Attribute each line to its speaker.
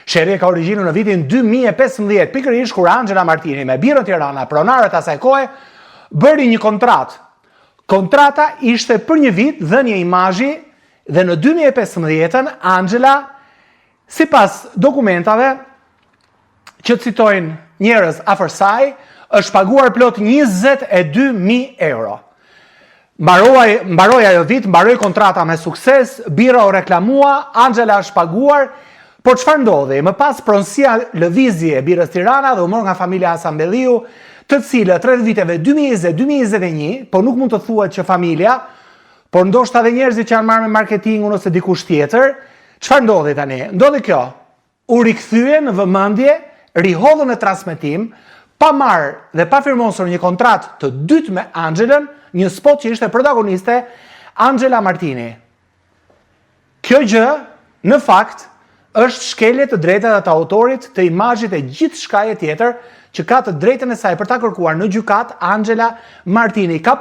Speaker 1: Sherri ka origjinën në vitin 2015, pikërisht kur Angela Martini me Birrën Tirana, pronarët asaj kohe, bëri një kontratë. Kontrata ishte për një vit dhënie imazhi dhe në 2015-ën Angela, sipas dokumentave që citojnë njerëz afër saj, është paguar plot 22.000 euro. Mbaroi, mbaroi ajo vit, mbaroi kontrata me sukses, birra u reklamua, Angela është paguar, por çfarë ndodhi? Më pas pronësia lëvizi e birrës Tirana dhe u mor nga familja Hasan Belliu, të cilët rreth viteve 2020-2021, por nuk mund të thuhet që familja, por ndoshta edhe njerëzit që janë marrë me marketingun ose dikush tjetër, çfarë ndodhi tani? Ndodhi kjo. U rikthye në vëmendje, rihodhën në transmetim, pa marrë dhe pa firmosur një kontratë të dytë me Angelën, një spot që ishte protagoniste Angela Martini. Kjo gjë, në fakt, është shkelje të drejtat të autorit të imazhit e gjithçkaje tjetër që ka të drejtën e saj për ta kërkuar në gjykatë Angela Martini. Ka